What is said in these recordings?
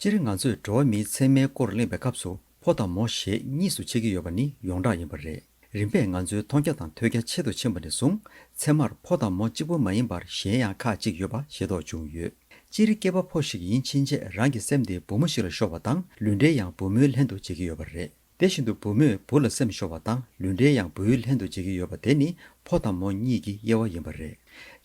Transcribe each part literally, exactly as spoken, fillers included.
སྤྱིར་ང་ཚོས་འགྲོ་བ་མིའི་མཚན་མའི་སྐོར་གླེང་བའི་སྐབས་སུ་ཕོ་དང་མོ་ཞེས་གཉིས་སུ་ཕྱེ་གི་ཡོད་པ་ནི་ཡོངས་གྲགས་ཡིན་པ་རེད། རིམ་པས་ང་ཚོའི་མཐོང་རྒྱ་དང་ཐོས་རྒྱ་ཆེ་རུ་ཕྱིན་པ་ནས་བཟུང་མཚན་མར་ཕོ་དང་མོ་གཅིག་པུ་མ་ཡིན་པར་གཞན་ཡང་ཁག་ཅིག་ཡོད་པ་ཤེས་རྟོགས་བྱུང་ཡོད། སྤྱིར་སྐྱེས་པ་ཕོ་ཞིག་ཡིན་ཕྱིན་ཆད་རང་གི་སེམས་དེ་བུ་མོ་ཞིག་ལ་ཤོར་བ་དང་ལུས་འབྲེལ་ཡང་བུ་མོའི་ལྷན་དུ་བྱེད་ཀྱི་ཡོད་པ་རེད། དེ་བཞིན་དུ་བུ་མོས་བུ་ལ་སེམས་ཤོར་བ་དང་ལུས་འབྲེལ་ཡང་བུའི་ལྷན་དུ་བྱེད་ཀྱི་ཡོད་པ་དེ་ནི་ཕོ་དང་མོ་གཉིས་ཀྱི་དབྱེ་བ་ཡིན་པ་རེད།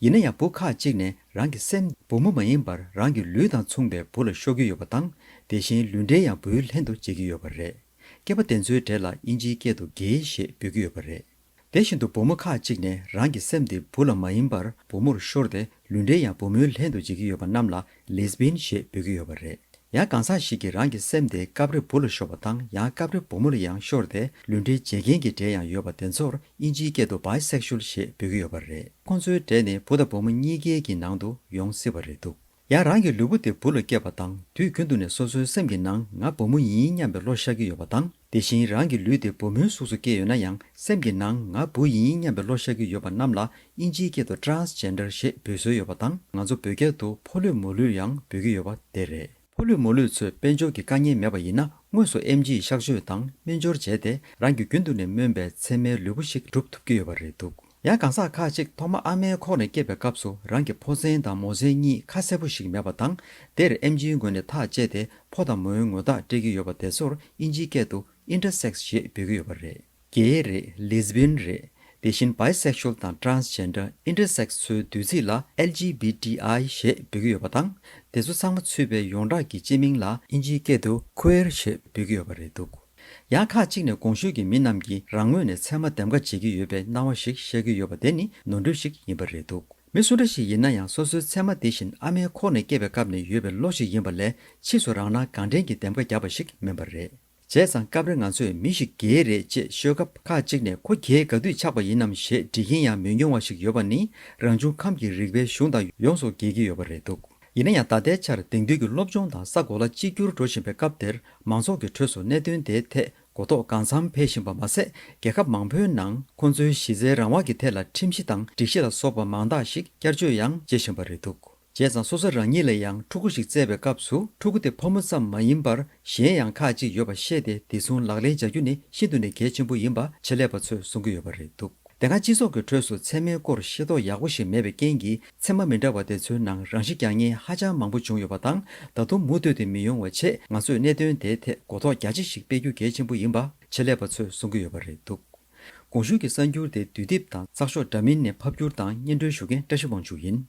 ཡིན་ན་ཡང་བུ་ཁག་ཅིག་ནས་རང་གི་སེམས་བུ་མོ་མ་ཡིན་པར་རང་གི་ལུས་དང་མཚུངས་པའི་བུ་ལ་ཤོར་གྱི་ཡོད་པ་དང་དེ་བཞིན་ལུས་འབྲེལ་ཡང་བུའི་ལྷན་དུ་བྱེད་ཀྱི་ཡོད་པ་རེད། སྐྱེས་པ་དེ་ཚོའི་གྲས་ལ་དབྱིན་ཇིའི་སྐད་དུ་གེ་ཞེས་འབོད་ཀྱི་ཡོད་པ་རེད། དེ་བཞིན་དུ་བུ་མོ་ཁག་ཅིག་ནས་རང་གི་སེམས་དེ་བུ་ལ་མ་ཡིན་པར་བུ་མོར་ཤོར་ཏེ་ལུས་འབྲེལ་ཡང་བུ་མོའི་ལྷན་དུ་བྱེད་ཀྱི་ཡོད་པ་རྣམས་ལ་ལེས་བི་ཡན་ཞེས་འབོད་ཀྱི་ཡོད་པ་རེད། ཡང་གང་ཟག་ཞིག་གིས་རང་གི་སེམས་དེ་སྐབས་རེ་བུ་ལ་ཤོར་བ་དང་ཡང་སྐབས་རེ་བུ་མོ་ལ་ཡང་ཤོར་ཏེ་ལུས་འབྲེལ་བྱེད་མཁན་གྱི་གྲས་ཡང་ཡོད་པ་དེ་ཚོར་དབྱིན་ཇིའི་སྐད་དུ་བའི་སེག་ཤུལ་ཞེས་འབོད་ཀྱི་ཡོད་པ་རེད། ཁོང་ཚོའི་གྲས་ནི་བུ་དང་བུ་མོ་གཉིས་ཀའི་གི་ནང་དུ་ཡོང་སྲིད་པ་རེད་འདུག་ཡང་རང་གི་ལུས་པོ་དེ་བུ་ལ་སྐྱེས་པ་དང་དུས་རྒྱུན་དུ་ནས་སོ་སོའི་སེམས་ཀྱི་ནང་ང་བུ་མོ་ཡིན་སྙམ་པའི་བློ་ཤར་གྱི་ཡོད་པ་དང་དེ་བཞིན་རང་གི་ལུས་དེ་བུ་མོའི་གཟུགས་སུ་སྐྱེས་ཡོད་ན་ཡང་སེམས་ཀྱི་ནང་ང་བུ་ཡིན་སྙམ་པའི་བློ་ཤར་གྱི་ཡོད་པ་རྣམས་ལ་དབྱིན་ཇིའི་སྐད་དུ་ཊྲན་སི་ཇེན་ཌར་ཞེས་འབོད་སྲོལ་ཡོད་པ་དང་ང་ཚོ་བོད་སྐད་དུ་ཕོ་ལུས་མོ་ལུས་ཡང་འབོད་ཀྱི་ཡོད་པ་དེ་རེད། ཕོ་ལུས་མོ་ལུས་ཚོས་དཔལ་འབྱོར་གྱི་དཀའ་ངལ་མེད་པ་ཡིན་ན་དངོས་སུ་ཨེམ་ཆིའི་གཤག་བཅོས་དང་སྨན་སྦྱོར་བྱས་ཏེ་རང་གི་རྒྱུན་དུ་ནས་སྨོན་པའི་མཚན་མའི་ལུས་པོ་ཞིག་སྒྲུབ་ཐུབ་ཀྱི་ཡོད་པ་རེད་འདུག་ཡང་གང་ཟག་ཁག་ཅིག་ཐོག་མ་ཨ་མའི་ཁོག་ནས་སྐྱེས་པའི་སྐབས་སུ་རང་གི་ཕོ་མཚན་དང་མོ་མཚན་གཉིས་ཁ་གསལ་པོ་ཞིག་མེད་པ་དང་དེར་ཨེམ་ཆིའི་ངོས་ནས་ཐག་བཅད་དེ་ཕོ་དང་མོའི་ངོ་རྟགས་སྤྲད་ཀྱི་ཡོད་པ་དེ་ཚོར་དབྱིན་ཇིའི་སྐད་དུ་ཨིན་ཊར་སེག་སི་ཞེས་འབོད་ཀྱི་ཡོད་པ་རེད། གེ་རེད། ལེས་བི་ཡན་རེད། དེ་བཞིན་བའི་སེག་ཤུལ་དང་ཊྲན་སི་ཇེན་ཌར་ཨིན་ཊར་སེག་སི་ཚོའི་བསྡུས་ཚིག་ལ་ཨེལ་ཇི་བི་ཊི་ཨའི་ཞེས་འབོད་ཀྱི་ཡོད་པ་དང་། དེ་ཚོ་ཚང་མ་ཚུད་པའི་ཡོངས་གྲགས་ཀྱི་སྤྱི་མིང་ལ་དབྱིན་ཇིའི་སྐད་དུ་ཁུའེར་ཞེས་འབོད་ཀྱི་ཡོད་པ་རེད་འདུག་ཡང་ཁག་ཅིག་ནས་གོང་ཞུས་ཀྱི་མི་རྣམས་ཀྱིས་རང་ངོས་ནས་མཚན་མ་འདེམས་ཀ་བྱེད་ཀྱི་ཡོད་པའི་སྣང་བ་ཞིག་བཤད་ཀྱི་ཡོད་པ་དེ་ནི་ནོར་འཁྲུལ་ཞིག་ཡིན་པ་རེད་འདུག་མི་སུ་འདྲ་ཞིག་ཡིན་ན་ཡང་སོ་སོའི་མཚན་མ་དེ་བཞིན་ཨ་མའི་ཁོག་ནས་སྐྱེས་པའི་སྐབས་ནས་ཡོད་པའི་བློ་ཞིག་ཡིན་པ་ལས་ཕྱིས་སུ་རང་སྣང་གང་དྲན་གྱིས་འདེམས་ཀ་བརྒྱབ་པ་ཞིག་མིན་པ་རེད། བྱས་ཙང་སྐབས་རེ་ང་ཚོས་མི་ཞིག་གེ་རེད་ཅེས་ཤོད་སྐབས་ཁག་ཅིག་ནས་ཁོ་གེ་ག་དུས་ཆགས་པ་ཡིན་ནམ་ཞེས་འདྲི་མཁན་ཡང་མི་ཉུང་བ་ཞིག་ཡོད་པ་ནི་རང་བྱུང་ཁམས་ཀྱི་རིག་པའི་གཞུང་དང་ཡོངས་སུ་འགལ་གྱི་ཡོད་པ་རེད་འདུག་ཡིན་ན་ཡང་ད་ལྟའི་ཆར་དེང་དུས་ཀྱི་སློབ་སྦྱོང་དང་ས་གོ་ལ་གཅིག་གྱུར་འགྲོ་བཞིན་པའི་སྐབས་དེར་མང་ཚོགས་ཀྱི་ཁྲོད་སུ་གནད་དོན་དེའི་ཐད་གོ་རྟོགས་གང་འཚམ་འཕེལ་བཞིན་པ་མ་ཟད། རྒྱལ་ཁབ་མང་པོའི་ནང་ཁོང་ཚོའི་གཞི་རྩའི་རང་དབང་གི་ཐད་ལ་ཁྲིམས་གཞི་དང་སྒྲིག་གཞི་ལ་སོགས་པ་མང་དག་ཞིག་བསྐྱར་བཅོས་ཡང་བྱེད་བཞིན་པ་རེད་འདུག་བྱས་ཙང་སོ་སོ་རང་ཉིད་ལ་ཡང་ཕྲུ་གུ་ཞིག་བཙས་པའི་སྐབས་སུ་ཕྲུ་གུ་དེ་ཕོ་མོ་ཙམ་མ་ཡིན་པར་གཞན་ཡང་ཁག་ཅིག་ཡོད་པ་ཤེས་ཏེ་དེ་ཚོ་ལག་ལེན་བྱ་རྒྱུ་ནི་ཤིན་ཏུ་ནས་གལ་ཆེན་པོ་ཡིན་པ་ཆེད་ལས་པ་ཚོས་གསུང་གི་ཡོད་པ་རེད་འདུག་དེ་སྔ་སྤྱི་ཚོགས་ཀྱི་ཁྲོད་སུ་མཚན་མོའི་སྐོར་ཤེས་རྟོགས་ཡག་པོ་ཞིག་མེད་པའི་རྐྱེན་གྱིས་མཚན་མ་མི་འདྲ་བ་དེ་ཚོའི་ནང་རང་ཤི་རྒྱག་མཁན་ཧ་ཅང་མང་པོ་བྱུང་ཡོད་པ་དང་ད་དུང་མུ་མཐུད་དེ་མི་ཡོང་བ་ཆེད་ང་ཚོས་གནད་དོན་དེའི་ཐད་གོ་རྟོགས་རྒྱ་ཆེ་ཞིག་སྤེལ་རྒྱུ་གལ་ཆེན་པོ་ཡིན་པ་ཆེད་ལས་པ་ཚོས་གསུང་གི་ཡོད་པ་རེད་འདུག་གོང་ཞུས་ཀྱི་གསར་འགྱུར་དེ་དུས་དེབ་དང་ཚགས་ཤོག་འདྲ་མིན་ནས་ཕབ་བསྒྱུར་དང་སྙན་སྒྲོན་ཞུ་མཁན་བཀྲ་ཤིས་དབང་ཕྱུག་ཡིན།